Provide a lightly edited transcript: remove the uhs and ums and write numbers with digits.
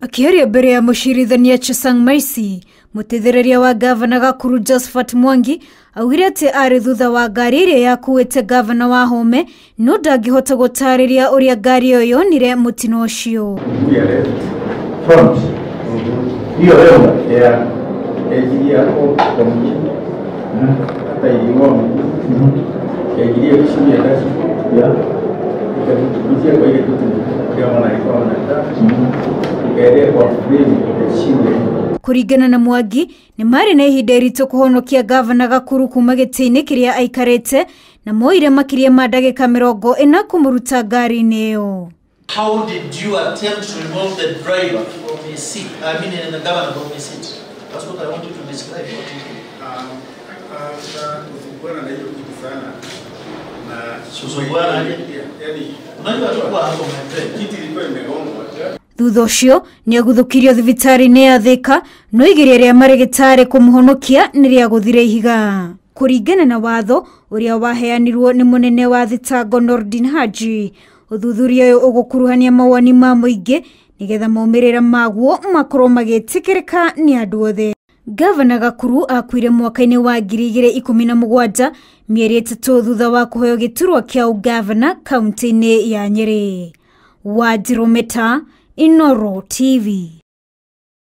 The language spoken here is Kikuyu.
Akĩaria mbere ya mũcirithania Chesang Maisi, mũteithĩrĩria wa gavana Gakuru Josephat Mwangi augire atĩ arĩ thutha wa ngari ĩrĩa yakuĩte gavana Wahome, no ndangĩhota gũtarĩria ũrĩa ngari ĩyo yonire mũtino ũcio. Front. Hiyo leo ya yaingilia hapo kwa mji hata iling'oa mguu, yaingilia chini ya dashboard, ikapitia kwa ile kitu ndio maana alikuwa anataka, ikaelea kwa frame ya chini. Kũringana na Mwangi, nĩ marĩ na ihinda iritũ kũhonokia gavana Gakuru kuma gĩtĩ-inĩ kĩrĩa aikarĩte na moire makĩria ma ndagĩka 40 kũmũruta ngari-inĩ ĩyo. How did you attempt to remove the driver from his seat? I mean, the governor from his seat. That's what I want you to describe. What you did. Kusumbuana na hiyo kitu sana. Na Kusumbuana aje? Yaani, Unajua tulikuwa hapo, my friend. Kiti ilikuwa imegongwa. Thutha ũcio nĩ aguthũkirio thibitarĩ-inĩ ya Thika, no igeria rĩa marĩgĩtarĩ kũmũhonokia nĩ rĩagũthire ihiga. Kũringana na watho ũrĩa waheanirwo nĩ mũnene wa thitango Nordin Haji, ũthuthuria ũyũ ũgũkuruhania mawoni ma mũingĩ nĩgetha maumĩrĩra maguo makorwo magĩtĩkĩrĩka nĩ andũ othe. Gavana Gakuru akuire mwaka-inĩ wa 2017, mĩeri 3 thutha wa kũheo gĩturwa kĩa ũgavana kaunti-inĩ ya Nyĩrĩ. Wanjirũ Meta, Inooro TV.